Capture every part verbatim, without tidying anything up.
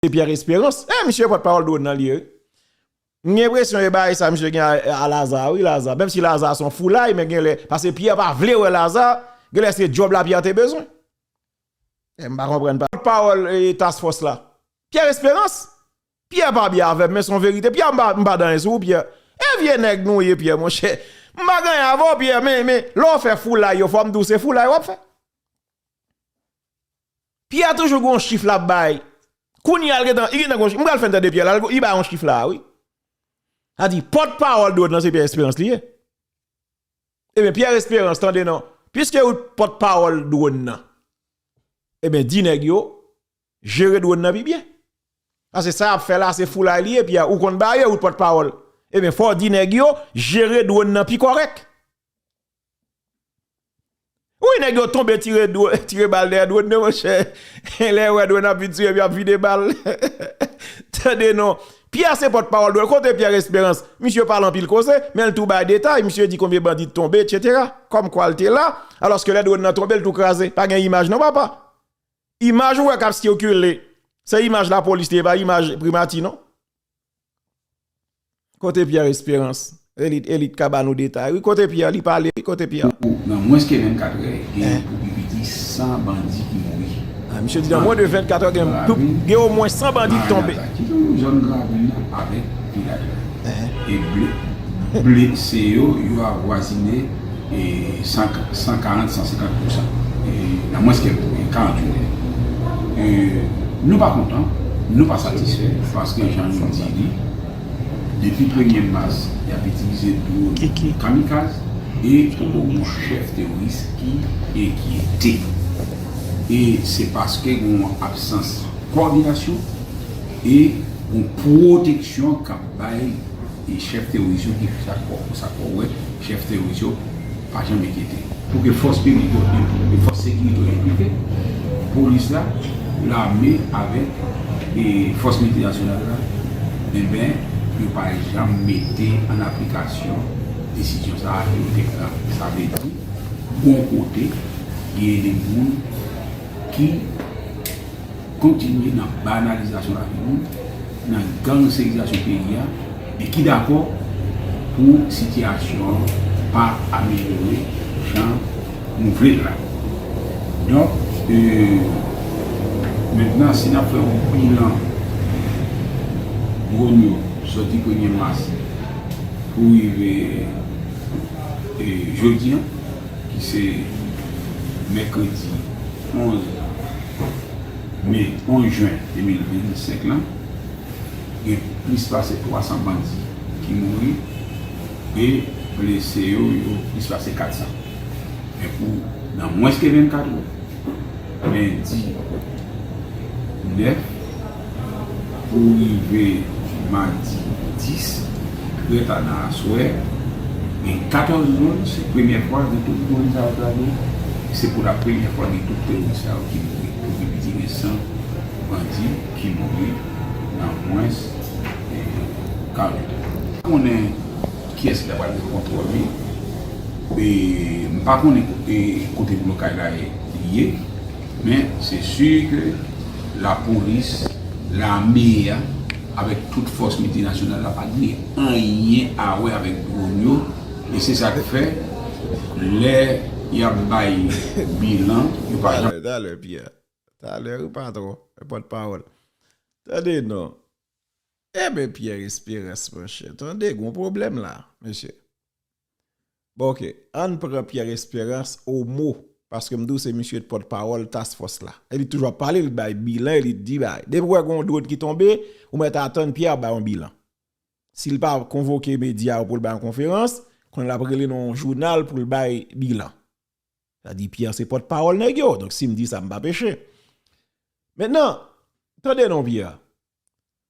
Se Pierre Espérance. E misye pòtpawòl dwòn nan li ye, wi. M gen enpresyon e bagay sa misye gen a, a Laza, wi, Laza. Menm si Laza se yon foulay, men genlè, paske Pierre pa vle wè Laza, genlè se djòb la Pierre te bezwen. E m pa konprann pa. Pòtpawòl e task force la. Pierre Espérance. Pierre pa byen avè m, men se yon verite. Pierre, m pa, m pa dan anyen sou ou, Pierre. E vye nèg nou ye, Pierre, monchè. M pa gen anyen avè w, Pierre, men, men, lè w fè foulay yo, fò m di w se foulay w ap fè. Pierre toujou gen yon chif l ap bay. Kounye a, l gentan, li gentan gen yon chif. M pral fè n tande Pierre la, li bay yon chif la, wi. Sa di, pòtpawòl dwòn nan se Pierre Espérance li ye. Ebyen, Pierre Espérance, tande non. Piske ou pòtpawòl dwòn nan, ebyen, di nèg yo, jere dwòn nan pi byen. Paske sa y ap fè la, se foulay li ye, Pierre. Ou konn bagay yo, ou pòtpawòl. Ebyen, fò w di nèg yo, jere dwòn nan pi kòrèk. Wi, nèg yo tonbe tire dwo-, tire bal dèyè dwòn nan, monchè. Lè yo wè dwòn ap vin tire, epi y ap vide bal. Tande non. Pierre se pòtpawòl dwòn. Kote Pierre Espérance? Misye pale anpil koze, men l tou bay detay. Misye di konbyen bandi t tonbe, etsetera. Kòmkwa l te la, alòske lè dwòn nan tonbe, l tou kraze. Pa gen imaj non, papa. Imaj ou wè k ap sikile, se imaj lapolis li ye, pa imaj primati non. Kote Pierre Espérance? Elit, Elit ka ba nou detay. Wi, kote Pierre? Li pale, wi, kote Pierre? Nan mwens ke vennkat è, gen pou pi piti san bandi ki mouri. Ah, misye di nan mwens de vennkat è, gen pou, gen omwen san bandi ki tonbe. Ki te yon zòn Gravin nan avèk vilaj la. E ble-, blese yo, yo avwazine e san, san karant, san senkant pousan. E nan mwens ke karant jou. E nou pa kontan, nou pa satisfè, paske jan nou di li, depi premye mas, y ap itilize dwòn kamikaz e poko gon chèf teworis ki enkyete. E se paske gon absans kowòdinasyon e gon pwoteksyon k ap bay e chèf teworis yo ki sa kò, sa kò wè, chèf teworis yo pa janm enkyete. Pou ke fòs piblik yo, e fòs sekirite yo enplike, polis la, lame avèk e fòs militè nasyonal la, enben, yo pa janm mete an aplikasyon desizyon sa a ke yo te pran. Sa vle di, gon kote, gen de moun ki kontinye nan banalizasyon lavi moun, nan gangsterizasyon peyi a, e ki dakò pou sitiyasyon an pa amelyore jan nou vle l la. Donk, e, mentnan, si n ap fè yon bilan dwòn yo sòti premye mas pou rive, e, jodi a, ki se mèkredi onz me, onz jen de mil vennsenk lan, gen plis pase twa san bandi ki mouri e blese yo, yo plis pase kat san. Men pou nan mwens ke vennkat è, lendi nèf pou rive madi dis, trè ta nan aswè, gen katòz moun, se premyè fwa gen tout moun sa yo trake, se pou la premyè fwa gen tout teworis sa yo ki mouri. Pou pi piti gen san bandi ki mouri nan mwens, e, karant jou. Konnen kiyès ki ta pral gen kontwòl li. E, m pa konnen ko-, e, kote blokaj la ye, li ye, men se si ke lapolis, lame a, avèk tout fòs miltinasyonal la pa gen anyen a wè avèk dwòn yo, e se sa k fè, lè y ap bay bilan, yo pa janm. Talè, talè, Pierre. Talè, wi, patwon. Pòtpawòl. Tande non. Ebyen, Pierre Espérance, monchè. Tande, gon pwoblèm la, mesye. Bon, oke. Ann pran Pierre Espérance o mo. Paske m di w se misye pòtpawòl task force la. E li toujou ap pale, li bay bilan, e li di bay. Depi w wè gon dwòn ki tonbe, ou mèt atann Pierre ap bay yon bilan. Si l pa konvoke medya yo pou l bay yon konferans, kounye a l ap rele nan yon jounal pou l bay bilan. Sa di Pierre se pòtpawòl nèg yo. Donk, si m di sa, m pa peche. Mentnan, tande non, Pierre.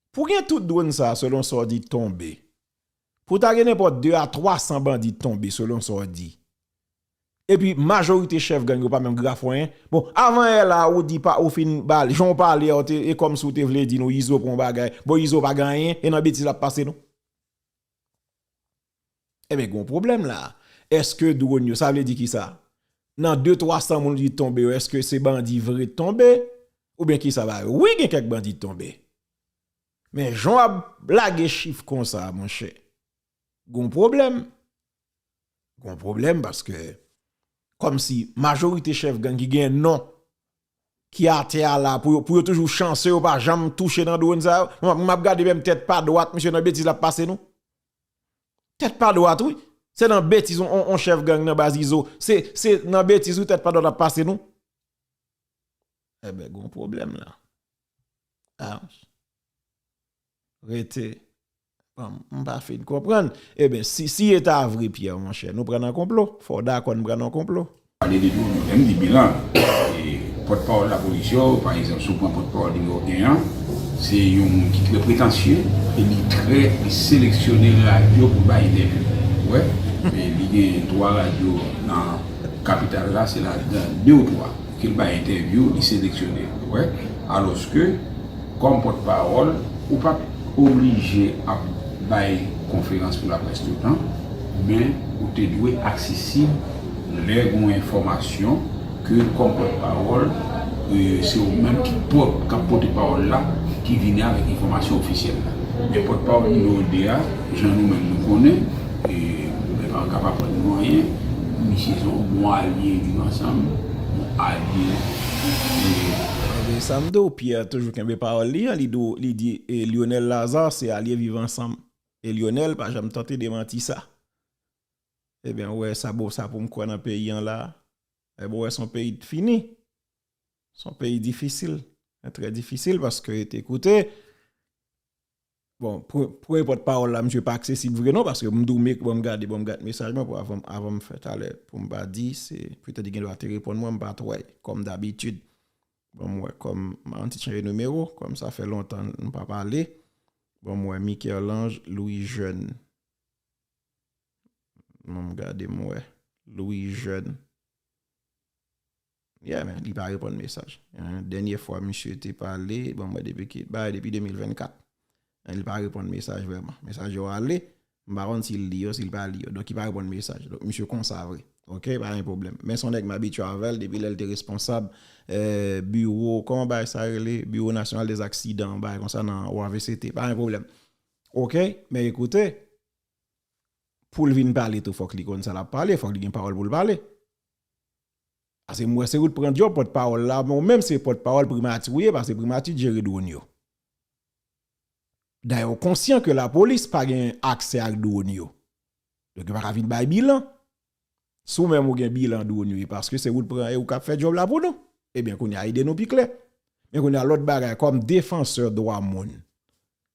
Pou gen tout dwòn sa, selon sa w di, tonbe, pou ta gen nenpòt de a twa san bandi tonbe, selon sa w di, epi majorite chèf gang yo pa menm grafon anyen. Bon, avan yè la, ou di pa, ou fin ba, jan w pale a, ou te, e kòmsi w te vle di nou, Izo pran yon bagay. Bon, Izo pa gen anyen, e nan betiz l ap pase nou. Ebyen, gen yon pwoblèm la. Èske dwòn yo, sa vle di kisa? Nan de twa san moun ki tonbe yo, èske se bandi vre t tonbe? Oubyen kisa ba yo? Wi, gen kèk bandi t tonbe. Men jan w ap lage chif konsa, monchè, gon pwoblèm. Gon pwoblèm paske kòmsi majorite chèf gang ki gen non ki atè a la pou yo, pou yo toujou chanse yo pa janm touche nan drone sa yo. M ap, m ap gade menm tèt pa dwat, misye nan betiz l ap pase nou. Tèt pa dwat, wi. Se nan betiz on, on, on chèf gang nan baz Izo. Se, se nan betiz, wi, tèt pa dwat ap pase nou. Enben, gon pwoblèm la. Ah. Rete. Bon, m pa fin konprann. Enben, si, si e ta vre, Pierre, monchè, nou pran nan konplo. Fò w dakò n pran nan konplo. Pale de drone, lè m di bilan, e, pòtpawòl lapolis yo, pa egzanp, si w pran pòtpawòl nimewo en an, se yon moun ki trè pretansye, e li trè, li seleksyone radyo pou bay entèvyou. Ou wè? E li gen twa radyo nan kapital la, se ladan de ou twa ke l bay entèvyou, li seleksyone, ou wè. Alòske, kòm pòtpawòl, ou p ap oblije ap bay konferans pou laprès toutan, men ou te dwe aksesib lè gen yon enfòmasyon ke kòm pòtpawòl, e, se ou menm ki pòt, k ap pote pawòl la, ki vini avèk enfòmasyon ofisyèl la. Men pòtpawòl nimewo de a, jan nou menm nou konnen, e, men pa ka pa aprann nou anyen, misye se yon bon alye Viv Ansanm, bon alye, e, Sa m di w, Pierre toujou kenbe pawòl li an, li di, li di, e, Lionel Lazarre se alye Viv Ansanm. E Lionel pa janm tante demanti sa. Ebyen, ou wè sa, bon, sa pou m kwè nan peyi an la. Ebyen, ou wè se yon peyi fini. Se yon peyi difisil. Trè difisil paske, te koute, bon, pre-, premye pòtpawòl la, misye pa aksesib vre non, paske m di w, ban m gade, ban m gade mesaj mwen pou avan, avan m fè talè, pou m pa di, se, petèt li gen dwa te reponn mwen, m pa t wè, kòm dabitid. Ban m wè, kòm m an ti chanje nimewo, kòm sa fè lontan nou pa pale. Ban m wè, Michel-Ange Louis Jeune. Ban m gade, m wè. Louis Jeune. Yeah, men li pa reponn mesaj. Hein, dènye fwa misye te pale, bon, mwen depi ki, bay, depi de mil vennkat. Hein, li pa reponn mesaj vrèman. Mesaj yo ale, m pa konn si l li yo, si l pa li yo. Donk, li pa reponn mesaj. Donk, misye konsa vre. Oke, pa gen pwoblèm. Men se yon nèg m abitye avè l depi lè l te responsab, eh, biwo, kòman bagay sa rele? Biwo Nasyonal dè Aksidan, bagay konsa nan O A V C T. Pa gen pwoblèm. Oke, men ekoute, pou l vin pale tou, fòk li konn sa l ap pale, fòk li gen pawòl pou l pale. Paske m wè se ou t pran djòb pòtpawòl la, men ou menm se pòtpawòl primati ou ye, paske primati jere dwòn yo. Dayè, ou konsyan ke lapolis pa gen aksè ak dwòn yo. Donk, yo pa ka vin bay bilan. Si w menm ou gen bilan dwòn yo, e paske se ou t pran e ou k ap fè djòb la pou nou. Ebyen, kounye a, ede nou pi klè. Men kounye a, lòt bagay, kòm defansè dwa moun,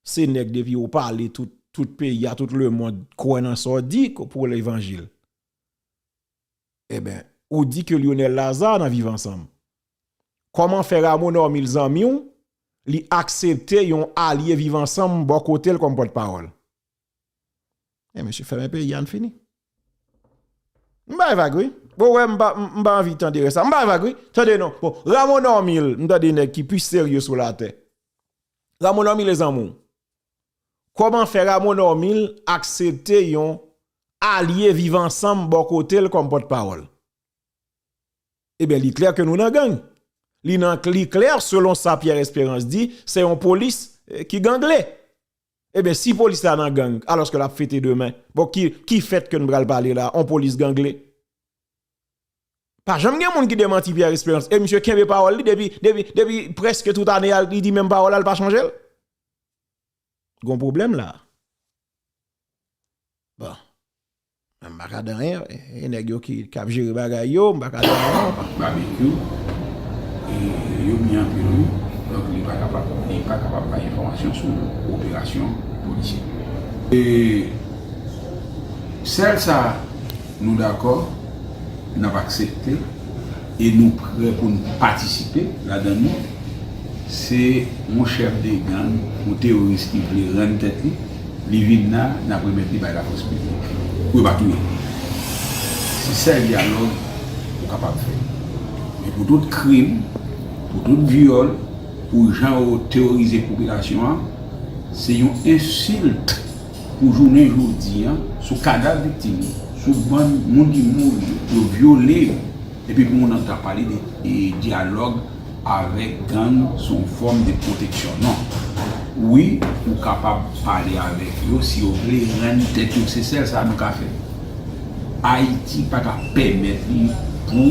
se nèg depi ou pale tout, tout peyi a, tout lemonn kwè nan sa w di ko-, pou levanjil. Enben, ou di ke Lionel Lazarre nan Viv Ansanm. Kòman fè Rameau Normil zanmi w, li aksepte yon alye Viv Ansanm bò kote l kòm pòtpawòl? E mesye, fèmen peyi a, n fini. M bay vag, wi. Bon, wè, m pa, m, m pa anvi tande rès la. M bay vag, wi. Tande non. Bon, Rameau Normil, m tande nèg ki pi serye sou latè. Rameau Normil e zanmi w. Kòman fè Rameau Normil aksepte yon alye Viv Ansanm bò kote l kòm pòtpawòl? Ebyen, li klè ke nou nan gang. Li nan, li klè, selon sa Pierre Espérance di, se yon polis, eh, ki gangle. Ebyen, si polis la nan gang, alòske l ap fete demen, bon, ki, ki fèt ke n pral pale la, yon polis gangle? Pa janm gen moun ki demanti Pierre Espérance. E misye kenbe pawòl li depi, depi, depi prèske tout ane a, li di menm pawòl la, li pa chanje l. Gon pwoblèm la. Bon. M pa ka di anyen. E, e nèg yo ki, k ap jere bagay yo, m pa ka di anyen. Babekyou, e, yo byen anpil, wi. Donk, li pa kapab, li pa kapab bay enfòmasyon sou operasyon polisye. E sèl sa nou dakò, n ap aksepte, e nou prè pou n patisipe ladan li, se yon chèf de gang, yon teworis ki vle rann tèt li, li vin la, n ap remèt li bay lafòs piblik. Pou yo pa touye l. Se sèl dyalòg ou kapab fè. Men pou tout krim, pou tout vyòl, pou jan yo teworize popilasyon an, se yon ensilt pou jounen jodi a, sou kadav viktim yo, sou bann moun ki mouri yo, yo vyole yo, epi pou moun nan ta pale de, de dyalòg avèk gang se yon fòm de pwoteksyon. Non. Wi, ou kapab pale avèk yo si yo vle rann tèt yo, se sèl sa nou ka fè. Ayiti pa ka pèmèt li pou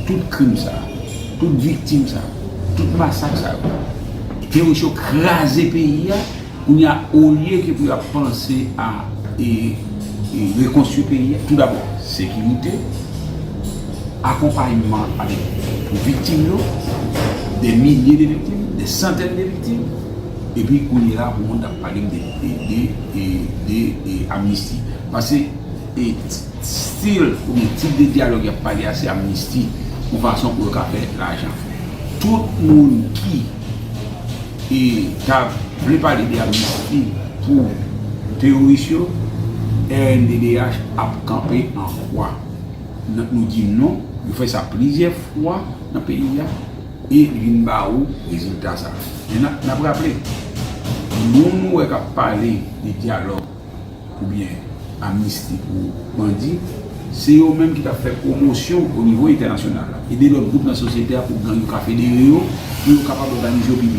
tout krim sa, tout viktim sa, tout masak sa yo. Teworis yo kraze peyi a, kounye a, olye ke pou y ap panse a e, e rekonstwi peyi a, toudabò, sekirite, akonpayman avèk pou viktim yo, de milye de viktim, de santèn de viktim, epi kounye la, pou moun ap pale m de, de, de, de, de, de amnisti. Paske e stil oubyen tip de dyalòg y ap pale a, se amnisti, yon fason pou yo ka fè lajan. Tout moun ki e ta vle pale de amnisti pou teworis yo, R N D D H ap kanpe an kwa. N- Nou di non, yo fè sa plizyè fwa nan peyi a, e li vin ba ou rezilta sa. Men n ap, n ap raple, moun nou wè k ap pale de dyalòg oubyen amnisti pou bandi, se yo menm ki t ap fè pwomosyon o nivo entènasyonal la, e de lòt gwoup nan sosyete a pou gang yo ka federe yo, pou yo kapab òganize yo pi byen.